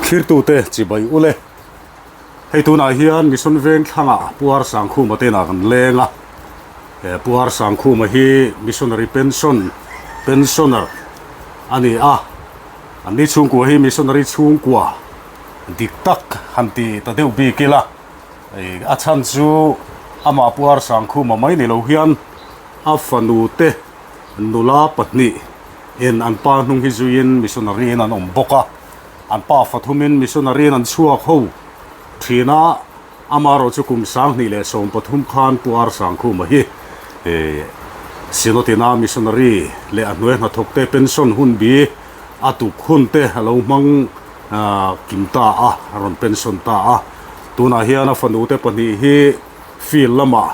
Thlirtute chibai ule. Hei tunah hian Mission Veng thlangah Pu Arsangkhuma te inah kan leng a. He Pu Arsangkhuma hi Missionary Pension Pensioner a ni a. Anni chhungkua hi Missionary chhungkua dik tak han ti ta deuh bik ila. A chhan chu amah Pu Arsangkhuma mai ni lo hian a fanu te nula pahnih in an pa hnung hi zuiin missionary in an awm bawk a, an pa fathumin missionary in an chhuak ho thin a, amaherawh chu kum 2013 khan Pu Arsangkhuma hi Synod ina missionary leh a hnuai hnathawk te pension hun bi a tuk hun te a lo hmang kim ta a, a rawn pension ta a, tunah hian a fanu te pahnih hi field lamah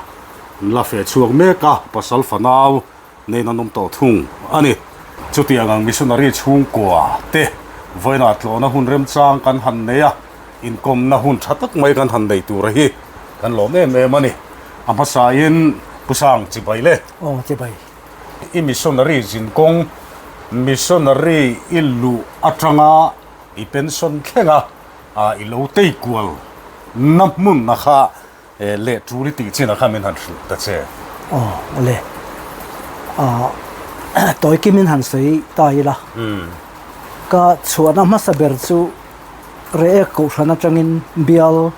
An la feh chhuak mek a, pasal fanau nen an awm tawh thung a ni. Chutiang ang missionary chhungkua te vawiinah tlawhna hun remchang kan han nei a, inkawmna hun tha tak mai kan han nei tura hi kan lawm em em a ni. A hmasain Pu Sang chibai le. Aw chibai. I missionary zinkawng, missionary i luh atanga i pension thlenga i lo tei kual na hmunna kha Leh tul i tih chin ah khan min han hrilh ta che. Aw awle. Ah tawi kim in han sawi ta ila. Ka chhuahna hmasa ber chu Reek Kohhran atangin bial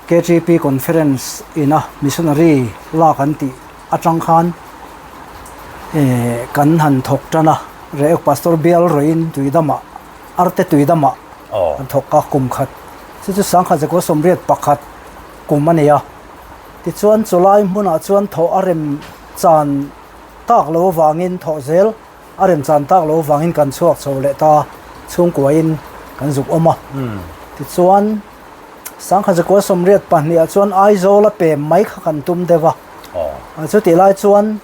KTP Conference ina Missionary lak an tih atang khan eh kan han thawk tan a. Reek Pastor bial rawhin Tuidamah Arte Tuidamah an thawk a kum khat. Chu chu 1981 kum a ni a. Tichuan chulai hmunah chuan thawh a rem chan tak lo avangin thawh zel a rem chan tak lo avangin kan chhuak chho leh ta chhungkuain kan zuk awm a. Tichuan 1982 ah chuan Aizawl a pem mai kha kan tum deuh a. Chutih lai chuan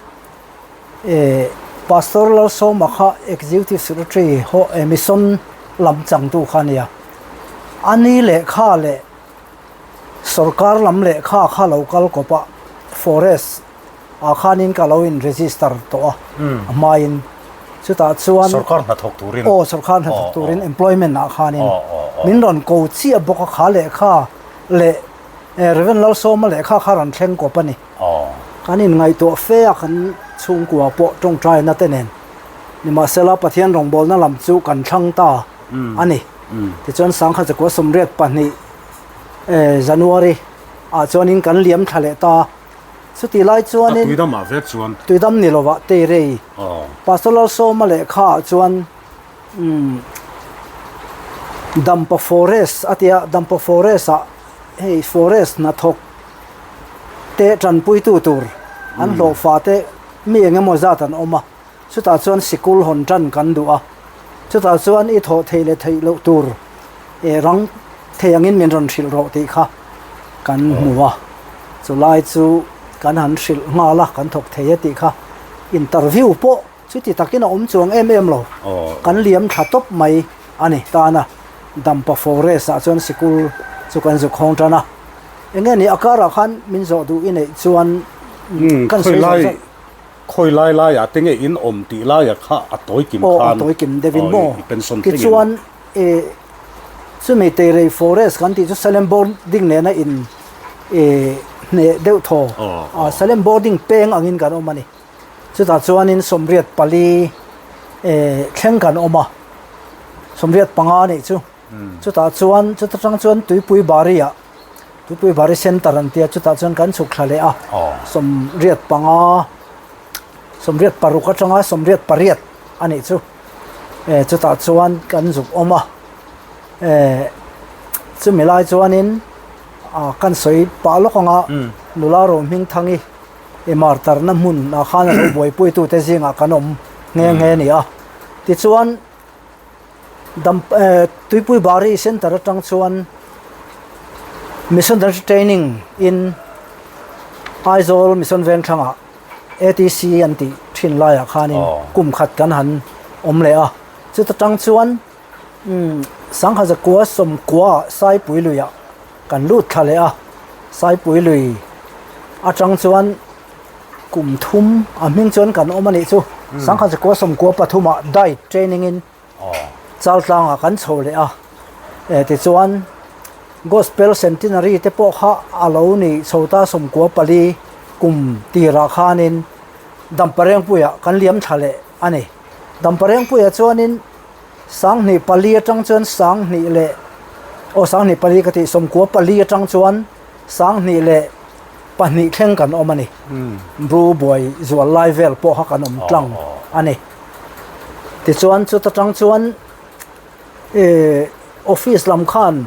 Pastor Lalsawma kha Executive Secretary ho Mission lam changtu kha a ni a. A ni lehkha leh sorkar lam lehkha kha lo kal kawp a, Forest ah khanin ka lo in register tawh a, a hmain chutah chuan Sorkar hnathawk turin Aw sorkar hnathawk turin employment ah khanin min rawn ko chiah bawk a kha lehkha leh Rev Lalsawma lehkha kha rawn thleng kawp a ni. Kan inngaihtuah fe a kan chhungkua pawh tawngtaina te nen. Nimahsela Pathian rawngbawlna lam chu kan thlang ta a ni. Tichuan 1982 January ah chuanin kan liam thla leh ta. Chutih lai chuanin. A tuidam ah vek chuan. Tuidam ni lovah Teirei. Pastor Lalsawma lehkha ah chuan Dampa Forest a tia, Dampa Forest ah hei forest hnathawk te tanpuitu tur an hlawhfa te mi eng emaw zat an awm a, chutah chuan sikul hawn tan kan duh a, chutah chuan i thawh theih leh theih loh tur eh rang thei angin min rawn hrilh rawh tih kha kan hmu a, chulai chu kan han hrilh nghal a, kan thawk thei a tih kha interview pawh Chuti takin a awm chuang em em lo. Kan liam thla tawp mai a ni. Tana Dampa Forest ah chuan sikul chu kan zuk hawng tan a. Enge ni a karah khan min zawh duh i neih chuan kan sawi zawh zawh. Khawi lai lai ah te nge in awm tih lai ah kha a tawi kim khan. Aw a tawi kim deuh in maw. Tichuan e chumi Teirei Forest kan tih chu Salem Boarding nena in e hneh deuh thaw. Salem Boarding peng angin kan awm a ni. Chutah chuanin 84 thleng kan awm a, 85 a nih chu. Chutah chuan chuta tang chuan Tuipui Bari ah Tuipui Bari Centre an tia chutah chuan kan chhuk thla leh a, 85 86 atanga 88 a nih chu. Chutah chuan kan zuk awm a, chumi lai chuanin kan sawi pah lawk anga nula Rohmingthangi I martarna hmun ah khan a lo buaipuitute zingah kan awm nghe nghe a ni a. Tichuan dam eh Tuipui Bari Centre atang chuan Missionary Training in Aizawl Mission Vengthlangah ATC an tih thin laiah khanin kum khat kan han awm leh a. Chuta tang chuan umm Sangha 19 Saipui luiah Kan lut thla leh a, Saipui lui atang chuan kum thum a hming chuan kan awm a nih chu. 1993 ah diet training in Chaltlangah kan chho leh a. Tichuan Gospel Centenary te pawh kha a lo ni chho ta 14 kum tirah khanin Damparengpuiah kan liam thla leh a ni. Damparengpuiah chuanin 2004 atang chuan 20 leh aw 24 ka tih 94 atang chuan 2002 thleng kan awm a ni. Bru buai zual lai vel pawh kha kan awm tlang a ni. Tichuan chuta tang chuan office lam khan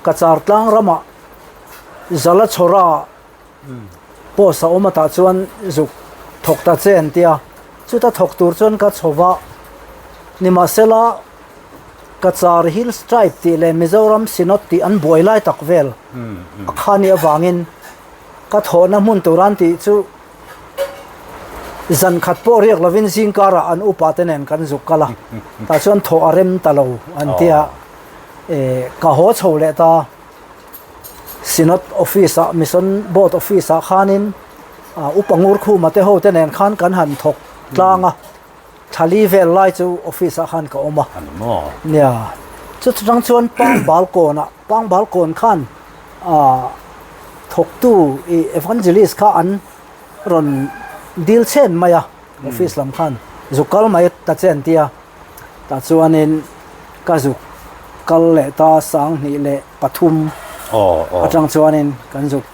Cachar tlang ramah Zalachhawra post a awm a tah chuan zuk thawk ta che an tia. Chuta thawk tur chuan ka chho va, nimahsela Cachar Hills Tribe tih leh Mizoram Synod tih an buai lai tak vel a kha nih avangin ka thawhna hmun tur an tih chu Zan khat pawh riak lovin zing karah an upa te nen kan zuk kal a, tah chuan thawh a rem ta lo an ti a, ka haw chho leh ta. Synod office ah Mission Board office ah khanin upa Ngurkhuma te ho te nen khan kan han thawk tlang a, Thali vel lai chu office ah khan ka awm a. Nia, chutang chuan Pangbal kawnah, Pangbal kawn khan thawktu i evangelist kha an rawn dil chhen mai a, office lam khan zuk kal mai ta che an ti a. Tah chuanin ka zuk kal leh ta 2003 atang chuanin kan zuk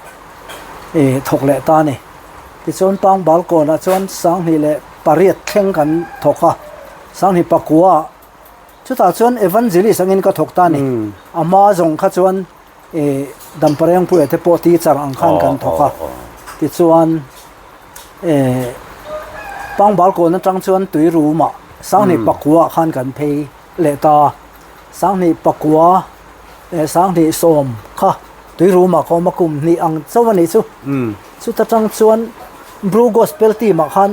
thawk leh ta a ni. Tichuan Pangbal kawnah chuan 2008 thleng kan thawk a, 2009 ah chutah chuan Evangelist angin ka thawk ta a ni. A hma zawng kha chuan Damparengpuia te pawh teacher ang khan kan thawk a, tichuan Pangbal kawn atang chuan Tuirumah 2009 ah khan kan phei leh ta a, 2009 leh 2010 kha Tuirumah ka awm a, kum hnih ang chauh a nih chu. Chuta tang chuan Bru Gospel team ah khan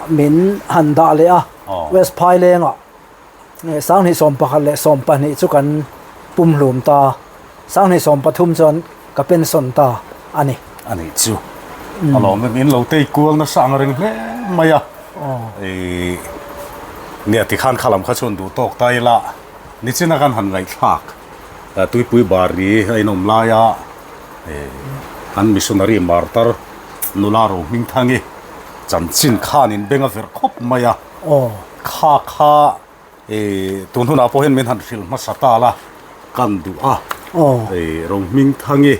min han dah leh a, West Phailengah 2011 leh 12 chu kan pumhlum ta, 2013 chuan ka pension ta a ni. A nih chu. A lawm em in lo tei kual nasa ang reng hle mai a. Nia tikhan kha lam kha chuan duh tawk ta ila nichina kan han ngaihthlak Tuipui Bari a inawm laia Kan missionary martar nula Rohmingthangi chanchin khan in beng a verh khawp mai a. Kha kha tun hunah pawh hian min han hrilh hmasa ta la kan duh a. Rohmingthangi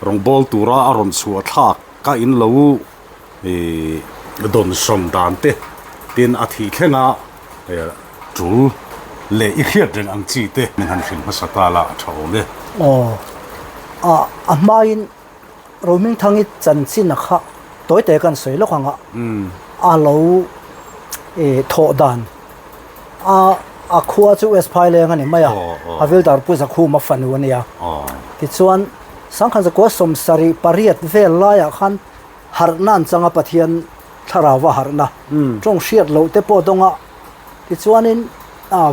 rawngbâwl tura a rawn chhuah thlak ka in lo dawnsawn dan te tin a thih thleng a tul leh i hriat reng ang chi te min han hrilh hmasa ta la a tha awm e. Aw, a a hmain Rohmingthangi chanchin a kha tawi te kan sawi lawk ang a, a lo thawh dan a a khua chu West Phaileng a ni mai a, Havildar Pu Zakhuma fanu a nia. Tichuan 1978 vel laiah khan harhna an chang a Pathian thlarau a harhna tawng hriat loh te pawh dawng a tichuanin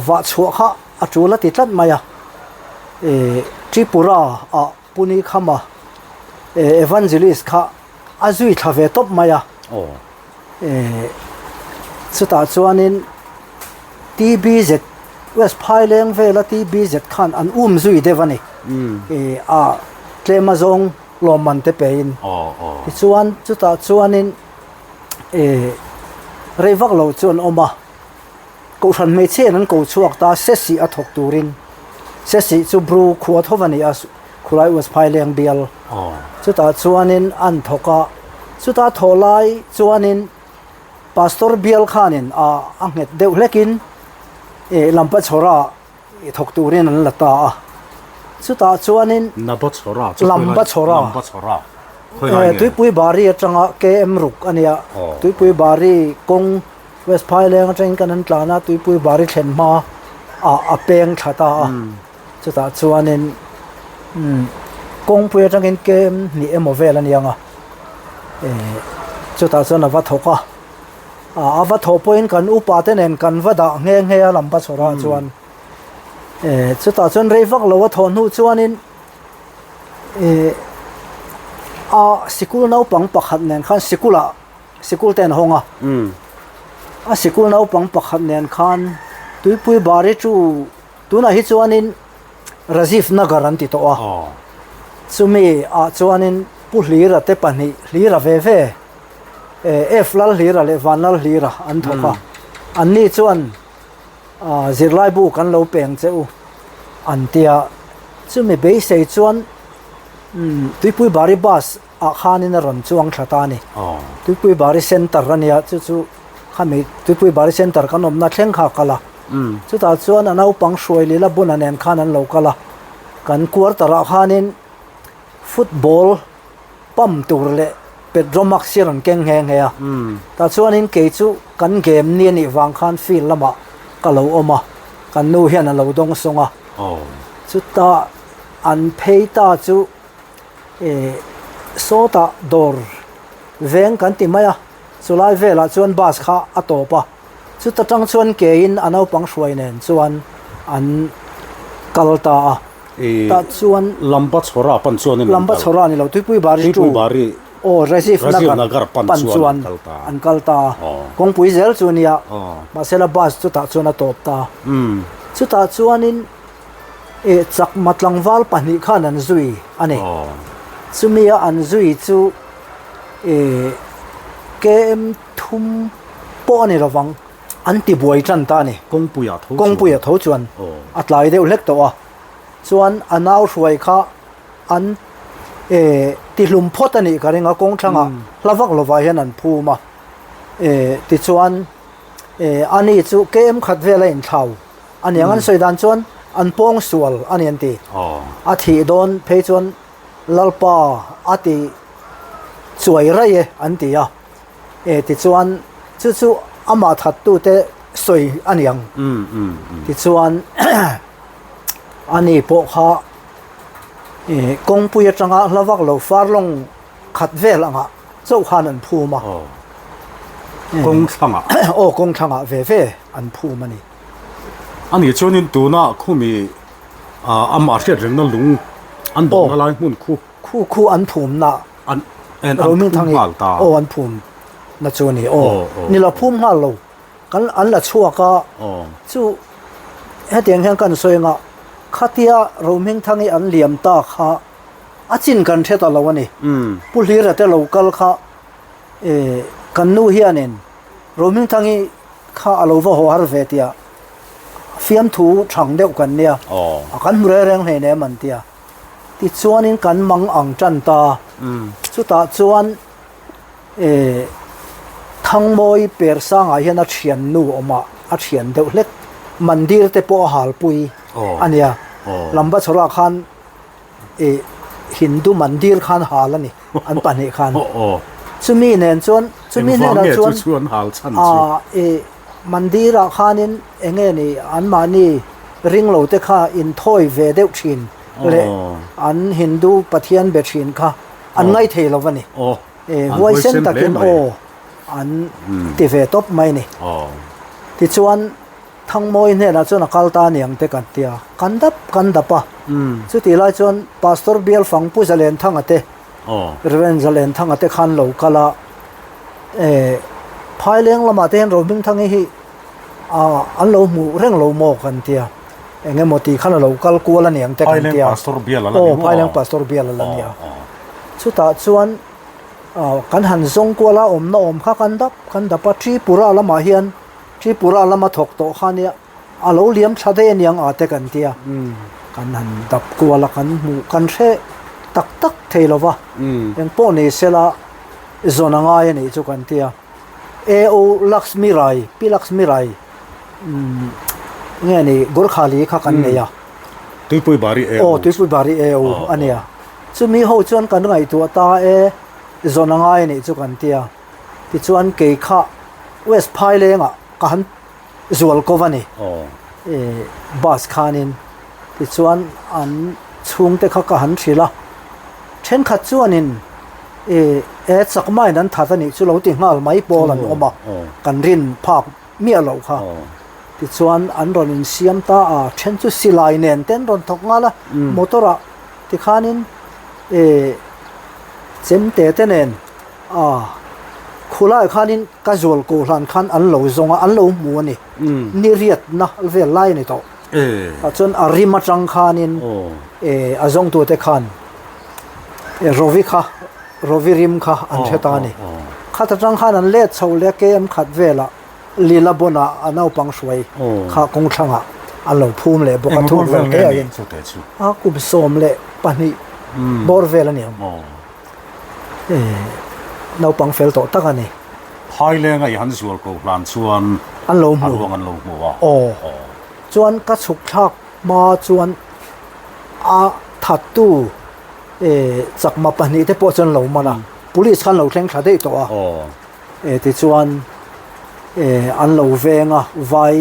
vah chhuah kha a tul a ti tlat mai a Tripura ah Puni Khama Evangelist kha a zui thla ve tawp mai a chutah chuanin TBZ West Phaileng vela TBZ khan an um zui deuh a ni a tlem azawng lawmman te pein. Tichuan chutah chuanin rei vak lo chu an awm a, Kohhran hmeichhiain an ko chhuak ta Sesih a thawk turin. Sesih chu Bru khua tho a ni a, khulai West Phaileng bial. Chutah chuanin an thawk a, chutah thawh lai chuanin Pastor bial khanin a nghet deuh hlekin Lampachhawra I thawk turin an la ta a, chutah chuanin Lambachhawra, Tuipui Bari atanga KM ruk a nia, Tuipui Bari kawng West Phaileng atangin kan han tlan a, Tuipui Bari thlen hma ah a peng thla ta a, chutah chuanin kawngpui atangin KM hnih emaw vel a nia ang a, chutah chuan a va thawk a. A va thawh pawhin kan upa te nen kan va dah nghe nghe a lam Bachhawrah chuan chutah chuan rei vak lo a thawh hnu chuanin a sikul naupang pakhat nen khan sikulah sikul te an hawng a a sikul naupang pakhat nen khan tuipui bari chu tunah hi chuanin. Rajiv Nagar an ti tawh a. Chumi ah chuanin Pu Hlira te pahnih Hlira ve ve F Lal Hlira leh Van Lal Hlira an thawk a. Anni chuan zirlai bu kan lo peng che u an ti a. Chumi beisei chuan Tuipui Bari bus ah khanin a rawn chuang thla ta a ni. Tuipui Bari Centre a nia chu chu khami Tuipui Bari Centre kan awmna thleng kha a kal a. Chutah chuan a naupang hruai lila buna nen khan an lo kal a. Kan quarter ah khanin football pump tur leh petromax hi a rawn keng nghe nghe a. Tah chuanin kei chu kan game ni a nih vang khan field lamah ka lo awm a, kan nu hian a lo dawng sawng a. Chutah an phei ta chu eh sawtah dawr veng kan ti mai a, chulai velah chuan bus kha a tawp a. Chuta tang chuan kein a naupang hruai nen chuan an kal ta a. Tah chuan Lamba Chhawra pan chuan in an kal. Lamba Chhawra ni lo, Tuipui Bari to aw Rajiv Nagar pan chuan an kal ta a. Kawngpui zel chu a nia, mahsela bus chutah chuan a tawp ta a. Chutah chuanin eh chakma tlangval pahnih khan an zui a ni. Chumia an zui chu eh KM thum pawh a ni lovang an ti buai tan ta a ni. Kawngpuia tho chuan. Kawngpuia tho chuan a tlai deuh hlek tawh a. Chuan a nau hruai kha an eh tihlum phawt a nih ka ring a, kawng thlangah hla vak lovah hian an phum a. Eh tichuan eh ani chu KM khat vel a inthlau a ni ang. An sawi dan chuan an pawng sual a ni an ti. A thih dawn phei chuan Lalpa a ti chuai raih e an ti a. E tichuan chu chu amah thattute sawi a ni ang. Tichuan ani pawh kha e kawngpui atanga hla vak lo farlawng khat vel angah chauh khan an phum a. Kawng thlangah. Aw kawng thlangah ve ve an phum a ni. Ani chuanin tuna khumi amah hriat rengna lung an dawhna lai hmun khu. Khu khu an phumna An en an phum nghal ta. Aw an phum na chu a ni aw. Ni lo phum nghal lo kan an la chhuak a chu hetiang hian kan sawi anga khatia Rohmingthangi an liam ta kha a chin kan hre ta lo a ni. Pu Hlira te lo kal kha eh kan nu hianin Rohmingthangi kha a lo va haw har ve tia fiamthu thang deuh kan nia a kan hmu reng reng hleinem an tia. Tichuanin kan mang ang tan ta. Chutah chuan eh Thangmawi Persangah hian a thian nu awm a, a thian deuh hlek. Mandir te pawh a halpui a nia. Lamba chhawrah khan eh Hindu mandir khan hal a ni, an pahnih khan. Chumi nen chuan, chumi hnenah chuan ah eh Mandir-ah khanin eng nge ni anmahni ringlo te kha inthawi ve deuh thin leh an Hindu pathian be thin kha an ngaithei lo a ni. Huaisen takin aw an ti ve tawp mai a ni. Tichuan Thangmawi hnenah chuan a kal ta aniang te kan ti a, kan dap kan dap a. Chutih lai chuan Pastor Bialfang Pu Zalenthanga te Rev. Zalenthanga te khan lo kal a, eh Phaileng lamah te hian Rohmingthangi hi ah an lo hmuh reng lo maw kan tia, eng emaw tih khan a lo kal kual aniang te kan tia. Phaileng Pastor bial a la ni maw? Aw, Phaileng Pastor bial a la ni a. Chutah chuan ah kan han zawng kual a, awmna awm kha kan dap kan dap a, Tripura lamah hian Tripura lama thawk tawh kha nia, A lo liam tha daih aniang a te kan tia, kan han dap kual a, kan hmuh kan hre tak tak thei lo va, engpawh ni sela zawn a ngai a nih chu kan tia. AO Lakshmi Rai, Pi Lakshmi Rai nge ni Gorkhali kha kan nei a. Tuipui Bari AO. Aw Tuipui Bari AO a nia. Chumi ho chuan kan ngaihtuah ta e, zawn a ngai a nih chu kan tia. Tichuan kei kha West Phailengah ka han zual ko a ni. Bus khanin tichuan an chhungte kha ka han hrilh a, thenkhat chuanin e chakmain an that a nih chu lo ti nghal mai pawl an awm a, kan rin phak miah loh kha. Tichuan an rawn insiam ta a, then chu silai nen te an rawn thawk nghal a, motor ah tikhanin e chemte te nen A, khulaiah khanin ka zual ko hlan khan an lo zawng a, an lo hmu a ni. Ni riatna vel lai a ni tawh. Tah chuan a rim atang khanin a zawngtute khan Rovi kha Rovi rim kha an hre ta a ni. Khat atang khan an let chho leh a KM khat velah Lila Bona a naupang hruai kha kawng thlangah an lo phum leh bawk a thuk vel te aiin a kum 12 bawr vel a ni ang. Naupang fel tawh tak a ni. Phailenga i han zual ko hlan chuan an lo hmu. A ruang an lo hmu a. Aw. Chuan ka chhuk thlak hma chuan a thattu chakma pahnihte pawh chuan lo man a. Police khan lo thleng thla daih tawh a. Tichuan an lo veng a, vai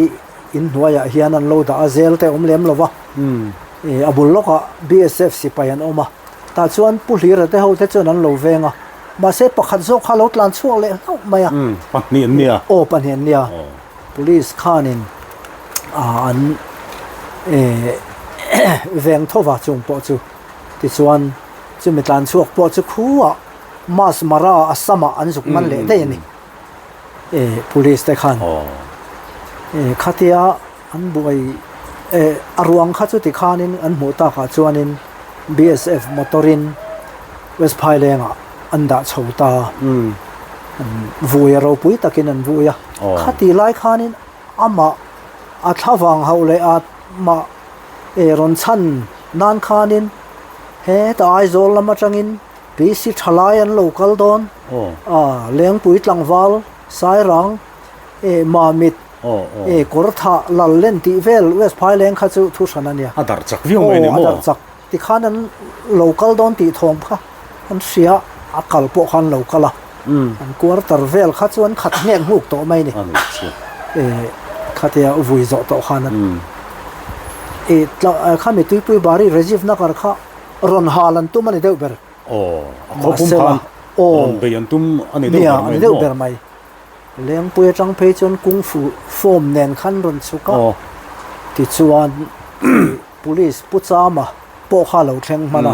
inhnuaiah hian an lo dah a, zel te awm lem lo va. A bul lawkah BSF sipai an awm a. Tah chuan Pu Hlira te ho te chuan an lo veng a, mahse pakhat zawk kha a lo tlan chhuak leh hlauh mai a. Pahnih an nia. Aw pahnih an nia. Police khanin an veng tho va chung pawh chu. Tichuan chumi tlan chhuak pawh chu khuah Mas Mara Assam ah an zuk man leh daih a ni. Police te khan. Khatia An buai eh a ruang kha chuti khanin an hmuh takah chuanin BSF motor-in West Phailengah an dah chho ta a, an vui a ropui takin an vui a. Khati lai khanin amah a thlavang hauh leh a mah eh rawn chhan nan khanin hetah Aizawl lam atangin PC thalai an lo kal dawn a, Lengpui tlangval Sairang eh Mamit E kawr thah lal len tih vel West Phaileng kha chu thu hran a nia. A darh chak viau mai ni maw? Aw a darh chak. Tikhan an lo kal dawn tih thawm kha an hria, a kal pawh khan lo kal a. An quarter vel kha chu an khat nghek nghuk tawh mai ni. A ni chu. E khatia vui zawh tawh khan a. E khami Tuipui Bari Rajiv Nagar kha rawn hal an tum a ni deuh ber. Aw a khawpum khan rawn bei an tum a ni deuh ber mai maw? Nia a ni deuh ber mai. Lengpui atang phei chuan kung fu form nen khan rawn chhuk a, tichuan police Pu Chama pawh kha a lo thleng hman a,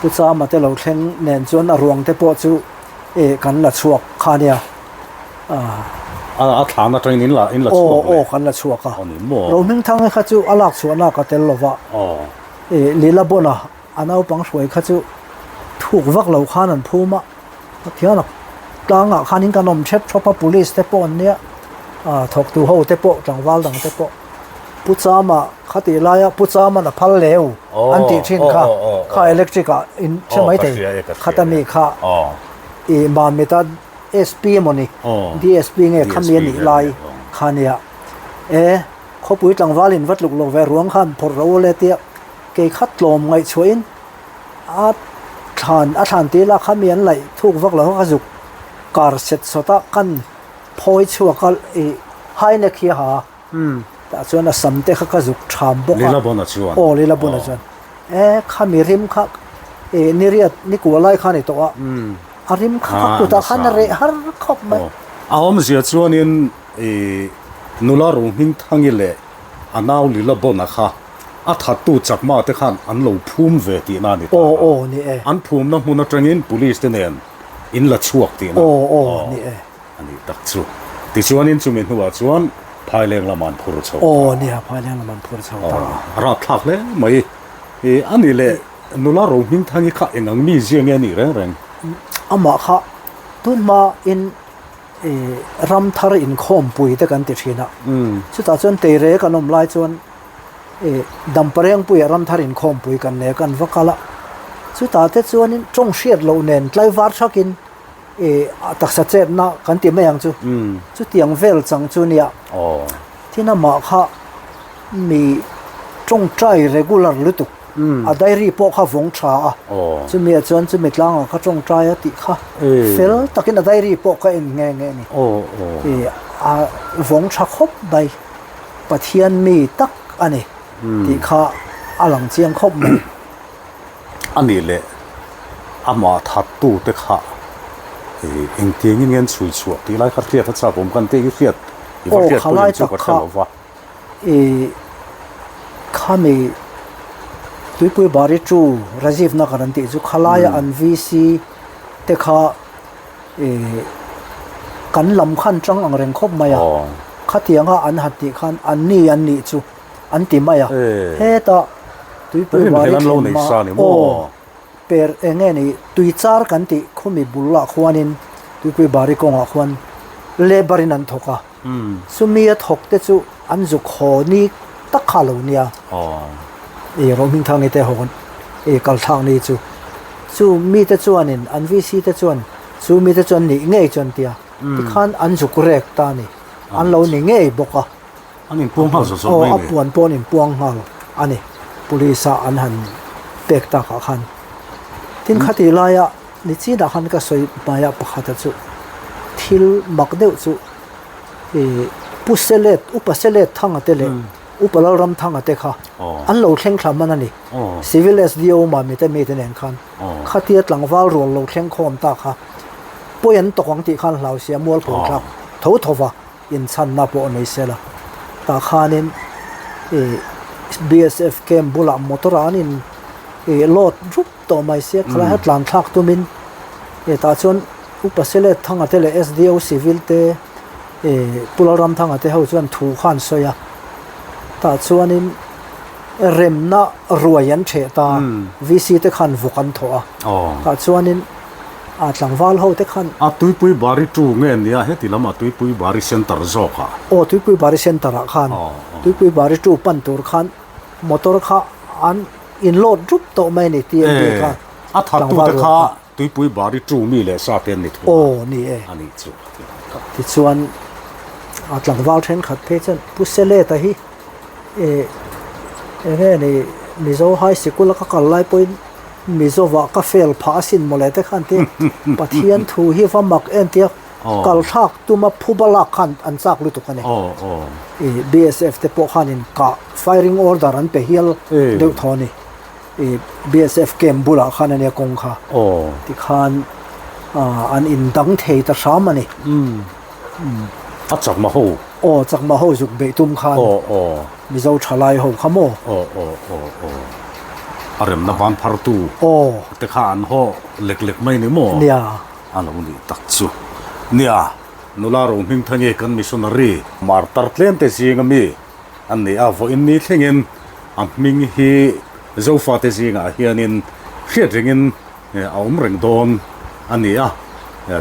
Pu Chama te lo thleng nen chuan a ruang te pawh chu kan la chhuak kha nia. A thlan atangin in la in la chhuak le? Aw aw kan la chhuak a, Rohmingthanga kha chu a lak chhuahna ka tel lova, Lila Bona A naupang hruai kha chu thuk vak lo khan an phum a, Pathian a tlangah khanin kan awm thep thawp a, police te pawh an nia, ah thawktu ho te pawh tlangval dang te pawh Pu Chama kha tih laia Pu Chama'n a phal leu an tih thin kha, kha electric ah in hre mai thei khata mi kha ih Mamita SP emaw ni DSP nge khami a nih lai kha nia e khawpui tlangval in va tluk lo ve ruang khan phawrh ro le tia. Kei kha tlawm ngaihchhuahin a thlan a thlan tir la kha mi an laih thuk vak lo ka zuk kar set sawt a kan phawi chhuak a ih high neck hi a ha a tah chuan a sam te kha ka zuk tham bawk a Lila Bona chuan aw Lila Bona chuan e khami rim kha ih ni riat ni kua lai kha a ni tawh a a rim kha ka kutah khan a reh har khawp mai. A awmzia chuanin ih nula Rohmingthangi leh a nau Lila Bona kha A thattu chakma te khan an lo phum ve tihna a ni ta a. Aw aw ni e. An phumna hmun atangin police te nen in la chhuak tihna. Aw aw ni e. A nih tak chu. Tichuanin chumi hnuah chuan Phaileng lamah an phur chho ta. Aw nia Phaileng lamah an phur chho ta. A rapthlak hle mai. A nih leh nula Rohmingthangi kha eng ang mi zia nge a nih reng reng? Amah kha tun hma in ramthar inkhawmpui te kan ti thin a. Chutah chuan Teire kan awm lai chuan Damparengpuiah ramthar inkhawmpui kan nei a, kan va kal a. Chutah te chuanin tawng hriat loh nen tlaivar thakin a taksa chetna kan ti mai ang chu. Chutiang vel chang chu nia. Tin amah kha mi tawngtai regular lutuk, a diary pawh kha vawng tha a. Chumi ah chuan chumi tlangah kha tawngtai a tih kha fel takin a diary pawh ka en nghe nghe a ni. A vawng tha khawp mai. Pathian mi tak a ni tih kha a lang chiang khawp mai. A nih leh amah thattu te kha engtiangin nge an chhui chhuah tih lai kha hriat a chak awm kan tih hi hriat i va hriat pawhin chu ka hre lo va. Aw khami Tuipui Bari tu Rajiv Nagar an tih chu khalaia an VC te kha Kan lam khan tang ang reng khawp mai a. Khatianga an han tih khan an ni an nih chu an ti mai a. Heta tuipui bari thlen hma aw per eng nge ni tui char kan tih khumi bulah khuanin tuipui bari kawngah khuan labour in an thawk a. Chumi a thawk te chu an zuk haw ni tak kha lo nia. I Rohmingthangi te haw i kal thlak ni chu. Chu mite chuanin an VC te chuan chu mite chu an nih ngei chu an tia. Tikhan an zuk rek ta a ni. An lo ni ngei bawk a. An inpuang nghal zawh zawh mai ni. Aw a puan pawh an inpuang nghal a ni. Police a an han pek takah khan. Tin khatih laia ni chinah khan ka sawi hmaiah pakhata chu thil mak deuh chu ih Pu Selet, Upa Selet Thanga te leh Upa Lalramthanga te kha an lo thleng thla hman a ni. Civil SDO Mami te mite nen khan khatia tlangval rual lo thleng khawm ta kha pawi an tawk ang tih khan hlau sia mualpho thlak tho tho va inchhanna pawh nei se la. Tah khanin ih BSF camp bulah motor ah an in ih load rup tawh mai sia khalai kha tlan thlak tumin ih tah chuan Upa Selet Thanga te leh SDO Civil te ih Pu Lalramthanga te ho chuan thu kha an sawi a. Tah chuanin remna ruai an theh ta VC te khan vawk an thawh a. Tah chuanin a tlangval ho te khan. A Tuipui Bari tu nge nia heti lamah Tuipui Bari Centre zawk ah. Aw Tuipui Bari Centre ah khan Tuipui Bari tu pan tur khan motor kha an in load rup tawh mai a ni TMB kha. A that tu te kha Tuipui Bari tu mi leh sa te an ni thung a. Aw ni e. A nih chu. Tichuan a tlangval thenkhat phei chuan Pu Seleta hi eh eng nge ni Mizo High Sikul a ka kal lai pawhin Mizovah ka fail phah asin mawle te khan tia Pathian thu hi va mak em tia kal thlak tuma phuba lak khan an chak lutuk a ni. I BSF te pawh khanin kah firing order an pe hial deuh thaw a ni. I BSF camp bulah khan ania kawng kha tikhan an indang thei ta hram a ni. A chakma ho. Aw chakma ho zuk beih tum khan Mizo thalai ho kha maw? Aw aw aw aw a remna van phar tu aw te kha an haw lek lek mai ni maw? Nia. A lo nih tak chu. Nia, nula ro hming tha nge kan missionary martar tlem te zing ami an ni a, vawiin ni thlengin a hming hi Zofate zingah hianin hriat rengin a awm reng dawn a ni a,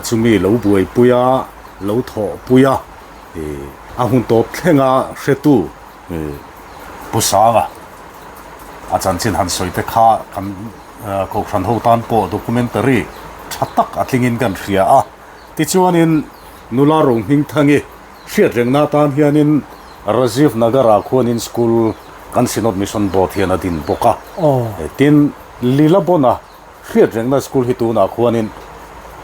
chumi lo buaipui a, lo thawhpui a. A hun tawp thlenga hretu Pu Sanga a chanchin han sawi te kha kan Kohhran ho tan pawh documentary tha tak a tlingin kan hria a. Tichuanin nula Rohmingthangi hriat rengna atan hianin Rajiv Nagar-ah khuanin school kan Synod Mission Board hian a din bawk a. Tin, Lilabona hriat rengna school hi tunah khuanin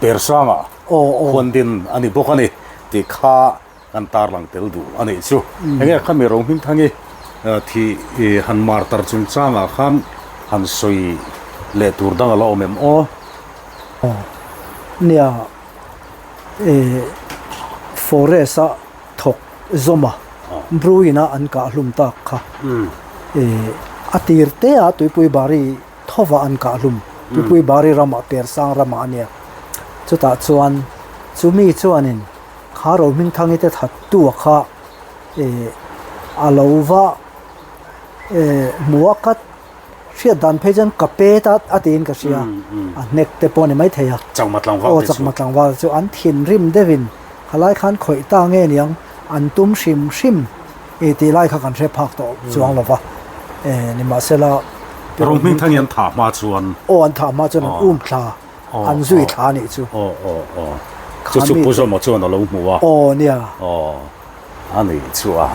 Persanga Khuan din a ni bawk a ni tih kha kan tarlang tel duh a nih chu. Enge khami Rohmingthangi thih han martar chungchangah khan han sawi leh tur dang a la awm em aw? Nia, forest a thawk zawm a, Bruin a an kah hlum tak kha a tir te a Tuipui Bari Thova an kah hlum Tuipui Bari ramah Persang ramah a nia. Chutah chuan chumi chuanin kha Rohmingthangi te thattu a kha eh a lo va eh hmu a ka hriat dan phei chuan ka pet a a tiin ka hria a hnek te pawh a ni maithei a. Chakma tlangval te chu. Aw chakma tlangval chu an thinrim deuhin khalai khan khawih ta nge niang an tum hrim hrim. I tih lai kha kan hre phak tawh chuang lo va, nimahsela Rohming thangin an thah hma chuan. Aw an thah hma chuan an um thla, an zui thla a nih chu. Aw aw aw, chu chu Pu Zawma chuan a lo hmu a. Aw nia. Aw a nih chu a,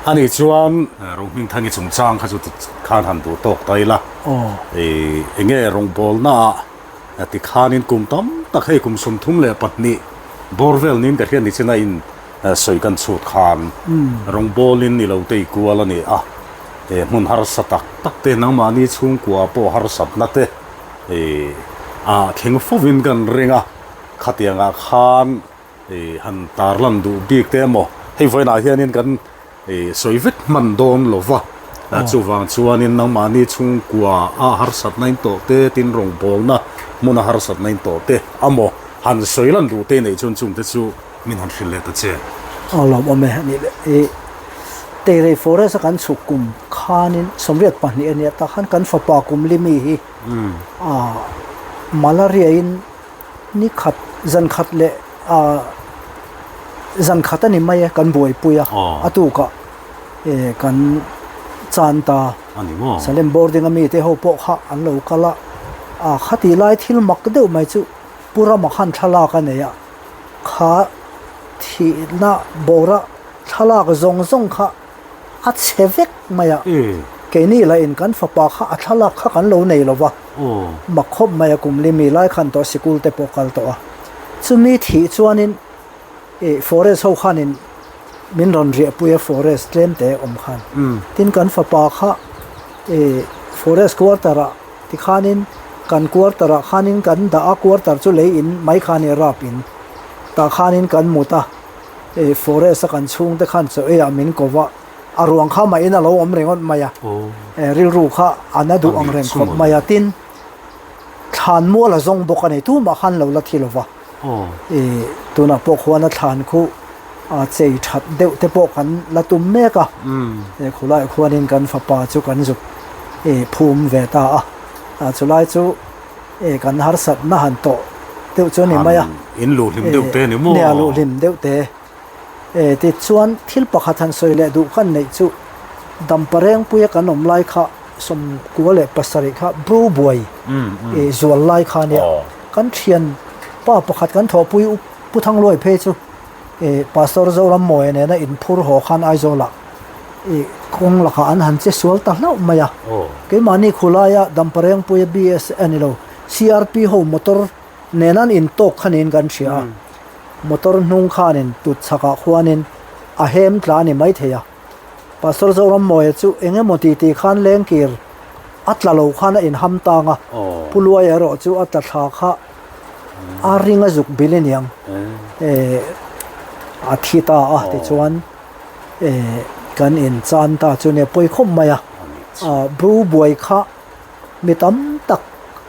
a nih chuan Rohming thangi chungchang kha chu ti khan han duh tawk ta ila. Aw. I enge rawngbawlna ah ti khanin kum tam tak hei kum 32 bawr vel niin ka hriat ni chin a in Sawi kan chhut khan rawngbawlin ni lo tei kual a ni a, he hmun harsa tak tak te nangmahni chhungkua pawh harsatna te a thleng fovin kan ring a, khatiangah khan han tarlan duh bik te emaw hei vawiinah hianin kan sawi vek hman dawn lo va, chuvang chuanin nangmahni chhungkua a harsatna in tawh te tin rawngbawlna hmuna harsatna in tawh te emaw han sawi lan duh te neih chuan chungte chu Min han hrilh leh ta che. A lawmawm e a nih leh. I Teirei Forest a kan chhuk kum khanin 82 a nia tah khan kan fapa kum limi hi a malaria in ni khat zan khat leh a zan khat a ni mai e kan buaipui a a tukah e kan chan ta. Salem boarding a mite ho pawh kha an lo kal a, a khati lai thil mak deuh mai chu Pu Rama khan thlalak a nei a, kha thihna bawra thlalak zawng zawng kha a chhe vek mai a, keini lahin kan fapa kha a thlalak kha kan lo nei lo va, mak khawp mai a kum limi lai khan tawh sikul te pawh kal tawh a, chumi thih chuanin ih forest ho khanin min rawn riahpui a forest tlem te awm khan tin kan fapa kha ih forest quarter ah tikhanin kan quarter ah khanin kan dah a quarter chu lei in mai kha nia rap in tah khanin kan mut a ih forest a kan chhung te khan chaw ei ah min ko va a ruang kha mah in a lo awm ringawt mai a rilru kha a na duh ang reng khawp mai a tin thlan mual a zawng bawk a ni tumah khan lo la thi lo va. I tunah pawh khuan a thlan khu a chei that deuh te pawh kan la tum mek a, he khulaiah khuanin kan fapa chu kan zuk i phum ve ta a, a chulai chu i kan harsatna han tawh deuh chu a ni mai a. In luh hlim deuh te a ni maw? Nia luh hlim deuh te. E tichuan thil pakhat han sawi leh duh khan neih chu Damparengpuia kan awm lai kha 97 kha Bru buai i zual lai kha nia kan thian pa pakhat kan thawhpui u Pu Thangluai phei chu i Pastor Zorammawia nena inphur haw khan Aizawlah i kawng lakah an han che sual ta hlauh mai a. Keimahni khulaia Damparengpuia BS a ni lo CRP ho motor nena an intawk kha niin kan hria a, motor hnung khanin tut chhakah khuanin a hem tla a ni maithei a. Pastor Zorammawia chu eng emaw ti ti khan lengkir a tla lo khan a inham tang a, Pu Luaia erawh chu a tla thla kha a ring a zuk bil aniang eh a thi ta a tichuan eh kan inchan ta chu nia pawi khawp mai a, Bru buai kha mi tam tak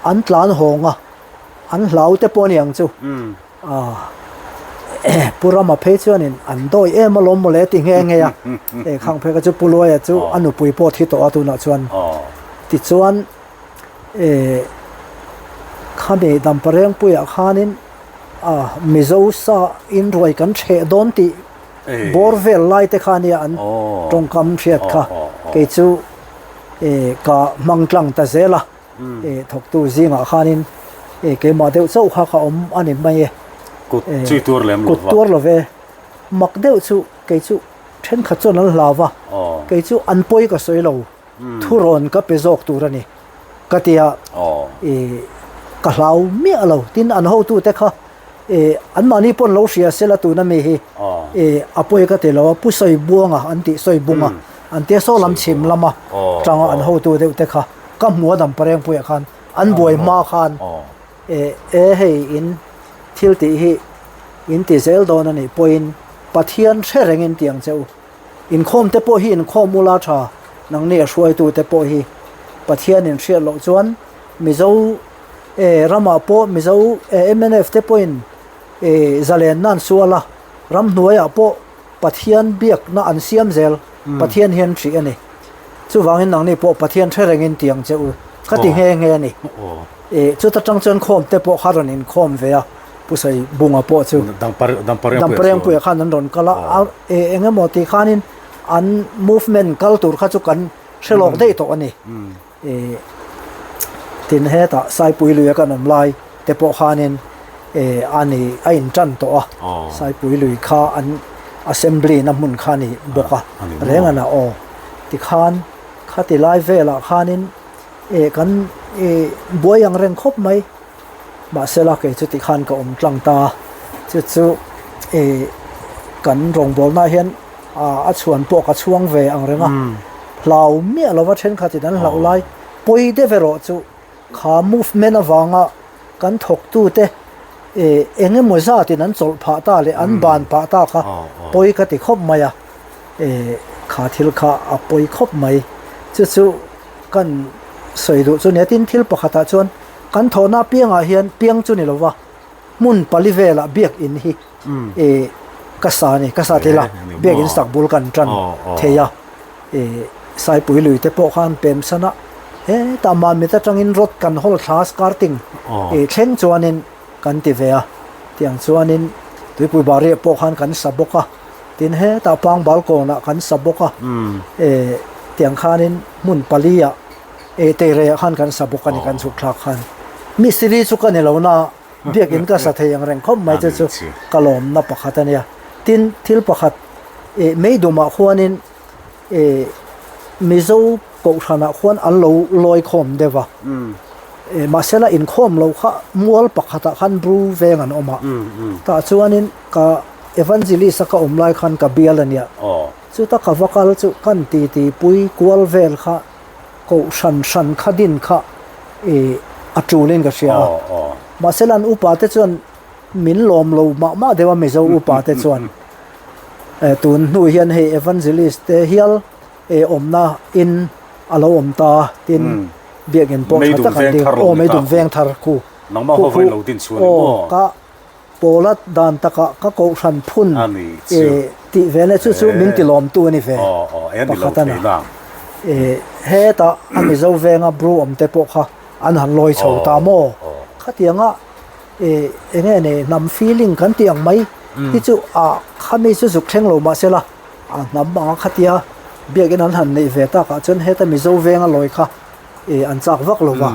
an tlan hawng a. An hlau te pawh a ni ang chu. Pu Rama phei chuanin an dawi em alawm mawle ti nghe nghe a. Hei khang phei kha chu Pu Luaia chu a nupui pawh thi tawh a tunah chuan. Tichuan khami Damparengpuiah khanin Mizo sa in ruai kan hreh dawn tih bawr vel lai te kha nia an tawngkam hriat kha kei chu ka hmang tlang ta zel a. E thawktu zingah khanin e keimah deuh chauh kha ka awm a ni mai e. Kut chi tuar lem lo va. Kut tuar lo ve. Mak deuh chu kei chu thenkhat chuan an hlau va. Kei chu an pawi ka sawi lo. Thurawn ka pe zawk tur a ni ka ti a. E ka hlau miah lo. Tin an hotute kha E anmahni pawn lo hria sela tuna mi hi e a pawi ka ti lo a, Pu Sawibuanga an tih Sawibunga an tia saw lam chhim lama tanga an hotu deuh te kha ka hmu a Damparengpuiah khan an buai hma khan e e hei in thil tih hi in ti zel dawn a nih pawhin Pathian hre rengin ti ang che u, inkhawm te pawh hi inkhawm ula tha nangni a hruaitu te pawh hi Pathian in hriat loh chuan Mizo E ramah pawh Mizo e mnf te pawhin e zalenna an sual a, ramhnuaiah pawh Pathian biakna an siam zel, Pathian hian hrih a ni. Chuvangin nangni pawh Pathian hre rengin ti ang che u, ka ti nghe nghe a ni. E chuta tang chuan khawm te pawh kha rawn inkhawm ve a, Pu Saibunga pawh chu Damparengpuia khan an rawn kal a, e eng emaw ti khanin an movement kal tur kha chu kan hre lawk daih tawh a ni. Ih tin hetah Saipui lui a kan awm lai te pawh khanin ih a ni a in tan tawh a Saipui lui kha an assembly na hmun kha a ni bawk a reng a na aw tikhan khati lai velah khanin ih kan ih buai ang reng khawp mai mahsela kei chu tikhan ka awm tlang ta chu chu ih kan rawngbawlna hian a chhuan pawh ka chhuang ve ang reng a, hlau miah lova thenkhatin an hlauh lai pawi deuh erawh chu kha movement avanga kan thawktute eh eng emaw zatin an chawlh phah ta leh an ban phah ta kha pawi ka ti khawp mai a, eh kha thil kha a pawi khawp mai. Chu chu kan sawi duh chu nia tin thil pakhatah chuan kan thawhna apiangah hian piang chu ni lova hmun pali velah biakin hi eh. Ka sa a ni, ka sa thei la, biakin sak bul kan tan thei a, ih Saipui lui te pawh khan pem san a, hetah Mamit atangin rod kan hawl thla skirting ih thleng chuanin kan ti ve a, tiang chuanin Tuipui Bariah pawh khan kan sa bawk a, tin hetah Pangbal kawnah kan sa bawk a, ih tiang khanin hmun paliah ih Teireiah khan kan sa bawk a ni kan chhuk thlak khan. Mistiri chu ka ni lo na. Biakin ka sa thei ang reng khawp mai che chu ka lawmna pakhat a nia. Tin, thil pakhat ih Meidumah khuanin ih Mizo Kohhranah khuan an lo lawi khawm deuh a. Ih mahsela inkhawm lo kha mual pakhatah khan Bru veng an awm a. Tah chuanin ka Evangelist a ka awm lai khan ka bial a nia. Chuta ka va kal chu kan titi pui kual vel kha Kohhran hran kha din kha i a tulin ka hria a. Mahse lan upa te chuan min lawm lo mah mah deuh a Mizo upa te chuan. Tun hnu hian hei Evangelist te hial e awmna in a lo awm ta a, tin biakin pawh tha tak an ding. Aw Meidum Vengthar khu. Nangmah ho vain lo din chhuan em aw? Ka Pawla dan takah ka kohhran phun e tih ve leh chu chu min ti lawmtu a ni ve pakhat a ni. E hetah a Mizo venga Bru awm te pawh kha an han lawi chho ta maw? Khatianga e eng nge ni hnam feeling kan tih ang mai hi chu a khami chu zuk thleng lo mahsela a hnam anga khatia biakin an han neih ve takah chuan heta Mizo venga lawi kha I an chak vak lo va,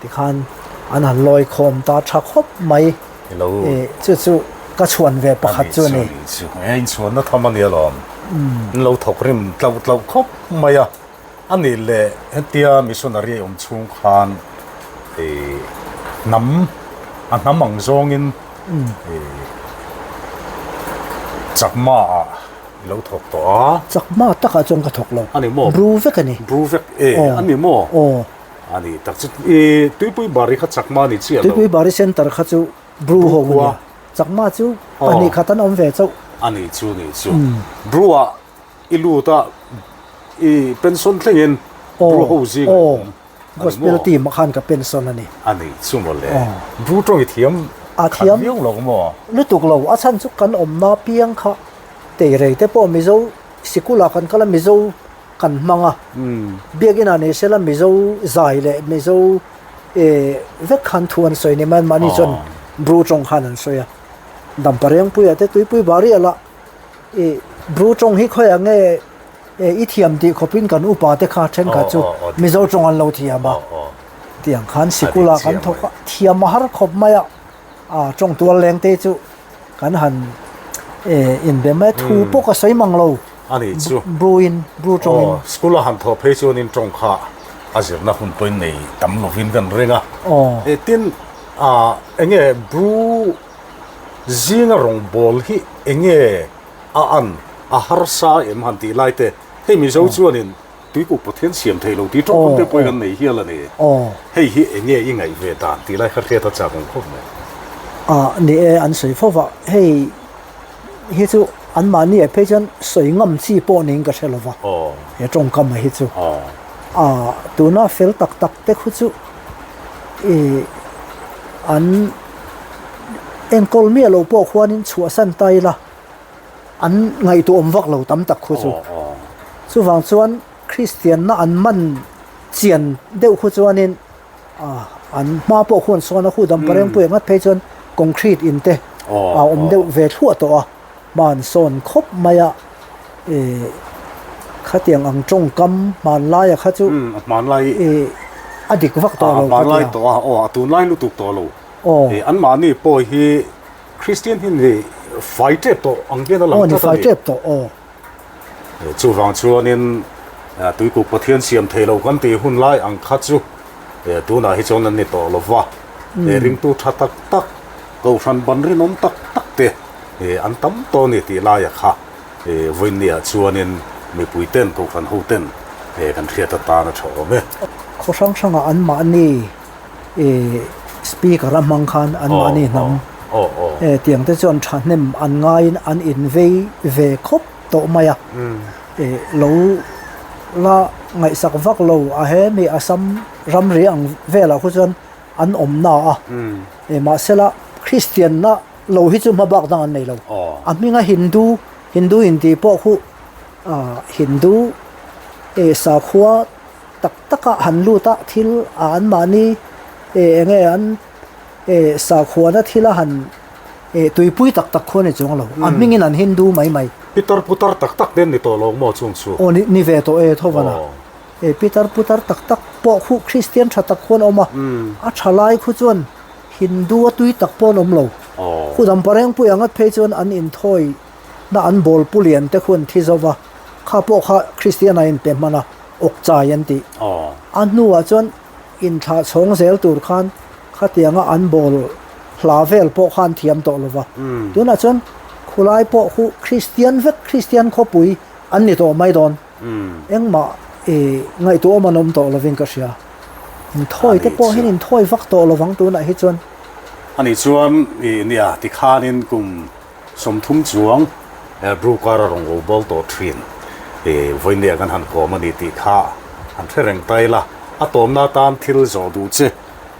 tikhan an han lawi khawm ta tha khawp mai. I chu chu ka chhuan ve pakhat chu a ni. E inchhuanna tham a ni alawm. An lo thawk rim tlauh tlauh khawp mai a. A nih leh hetia missionary awm chhung khan i hnam a hnam ang zawngin i chakma ah I lo thawk tawh a. Chakma takah chuan ka thawk lo. A ni maw? Bru vek a ni. Bru vek e, a ni maw? Aw. A ni tak chu i Tuipui Bari kha Chakma ni chiah lo. Tuipui Bari Center kha chu Bru ho a nia. Chakma chu pahnih khat an awm ve chauh. A ni chu ni chu. Bru ah i lut a i pension thlengin Bru ho zing ah i awm. Gospel team ah khan ka pension a ni. A ni chu maw le. Bru tawng i thiam khat viau lo maw? Lutuk lo, a chhan chu kan awmna piang kha teirei te pawh Mizo sikul ah kan kal a Mizo kan hmang a, biakin ah ni sela Mizo zai leh Mizo vek khan thu an sawi ni mai mahni chuan Bru tawng khan an sawi a. Damparengpuia te Tuipui Bari ah lah Bru tawng hi khawiah nge I thiam tih khawpin kan upa te kha thenkhat chu Mizo tawng an lo thiam a, tiang khan sikul ah kan thawk a, thiam a har khawp mai a, a tawng tual leng te chu kan han inbe mai a, thu pawh ka sawi mang lo, Bru in, Bru tawng in. School a han thawh phei chuanin tawng kha a zirna hun pawhin nei tam lovin kan ring a, tin enge Bru zinga rawngbawl hi enge A an, a harsa em han tih lai te, hei Mizo chuanin Tuikuk Pathian siam thei lo tih tawngkam te pawhin an nei hial a ni. Hei hi eng nge i ngaih ve dan tih lai kha hriat a chak awm khawp mai. A ni e, an sawi fo va, hei hi chu anmahni ah phei chuan sawi ngam chi pawh niin ka hre lo va, he tawngkam ah hi chu. A tuna fel tak tak te khu chu i an enkawl miah lo pawh khuanin chhuahsan ta ila, an ngaihtuahawm vak lo tam tak khu chu. Chuvang chuan Kristianna an man chian deuh khu chuanin an hma pawh khuan sawn a khu Damparengpuia ngat phei chuan concrete in te a awm deuh ve thluah tawh a, hma an sawn khawp mai a, khatiang ang tawngkam hmanlaia kha chu a dik vak tawh lo ka ti a. A tunlai lutuk tawh lo. Anmahni pawh hi Kristian hi ni fai tep tawh ang hian a lang tlat a ni. Aw ni fai tep tawh aw. Chuvang chuanin Tuikuk Pathian siam thei lo kan tih hun lai ang kha chu tunah hi chuan an ni tawh lo va. Ringtu tha tak tak, Kohhran ban rinawm tak tak te an tam tawh a ni tih laia kha vawiinniah chuanin mipui ten, Kohhran ho ten kan hriat atan a tha awm e. Khaw hrang hrangah anmahni ih speaker a hmang khan an mahni hnam eh tiang te chuan thahnem an ngaiin an invei ve khawp tawh mai a eh lo la ngaihsak vak lo a he mi Assam ramri ang velah khu chuan an awm na a eh mahsela Kristianna. lo hi chu hmabak dang an nei lo. A hminga Hindu, Hindu intih pawh khu Hindu sakhua tak taka han lut a, thil a anmahni eng nge an sakhuana thila han tuipui tak tak khu a ni chuang lo. A hmingin an Hindu mai mai. Pitar putar tak tak te an ni tawh lo maw chung chu? Aw ni ve tawh e Thovana. He pitar putar tak tak pawh khu Kristian tha tak khuan a awm a, a tha lai khu chuan Hindu a tui tak pawh an awm lo. Khu dam parengpui ang at phei chuan an inthawi na an bawl pu lian te khu an thi zo va, kha pawh kha Kristian a inpe hman a, awkchai an tih. A hnuah chuan inthlah chhawng zel tur khan khatianga an bawl hla vel pawh kha an thiam tawh lo va. Tunah chuan khulai pawh khu Kristian vek Kristian khawpui an ni tawh mai dawn. Engmah i ngaihtuah awm an awm tawh lovin ka hria. Inthawi te pawh hian inthawi vak tawh lovang tunah hi chuan. Ani chuan i nia tikhanin kum 30 chuang Bru kara rawn ro bawl tawh thin i vawinia kan han kawm a ni tih kha han hre reng ta ila. A tawmna atan thil zawh duh che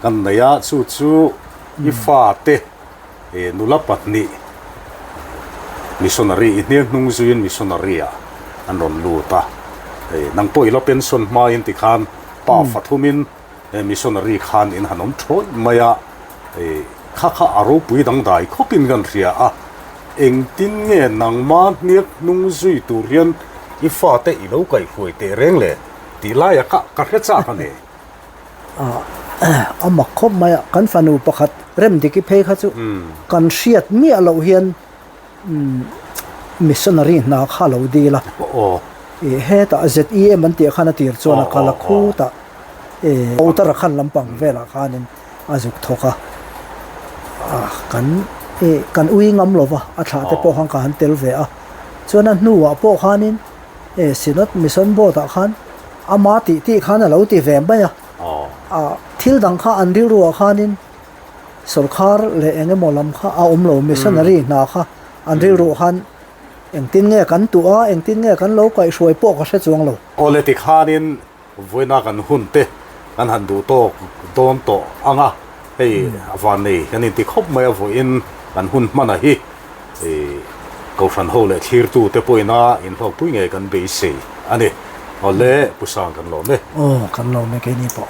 kan nei a, chu chu i fate Nula pahnih missionary i hniang hnung zuiin missionary ah an rawn lut a, nang pawh i la pension hmain tikhan pa fathumin missionary khan in han awm thawi mai a, kha kha a ropui dangdai khawpin kan hria a, engtin nge nangma hniak hnung zui tur hian i fate i lo kaihhruai teh reng le tih laia kha ka hre chak a ni. A mak khawp mai a, kan fanu pakhat Remdiki phei kha chu kan hriat miah loh hian missionary hna kha a lo dil a, hetah ZEM an tih ah khan a tir chuan a kal a khutah Uttarakhand lampang velah khanin a zuk thawk a, kan kan ui ngam lo va, a thlah te pawh khan ka han tel ve a, chuan a hnuah pawh khanin Synod Mission Board ah khan Ama tih tih khan a lo ti ve mai a, thil dang kha an rilruah khanin sawrkhar leh eng emaw lam kha a awm lo, missionary hna kha an rilruah khan engtin nge kan tuah a, engtin nge kan lo kaihhruai pawh ka hre chuang lo. Awle ti khanin vawiina kan hun te kan han duh tawk dawn tawh ang a, hei a vannei kan inti khawp mai a vawiin kan hun hmana hi. Kohhran ho leh thlirtu te pawhin a inhlawkpui ngei kan beisei a ni. Awle, Pu Sang kan lawm e. Aw, kan lawm e keini pawh.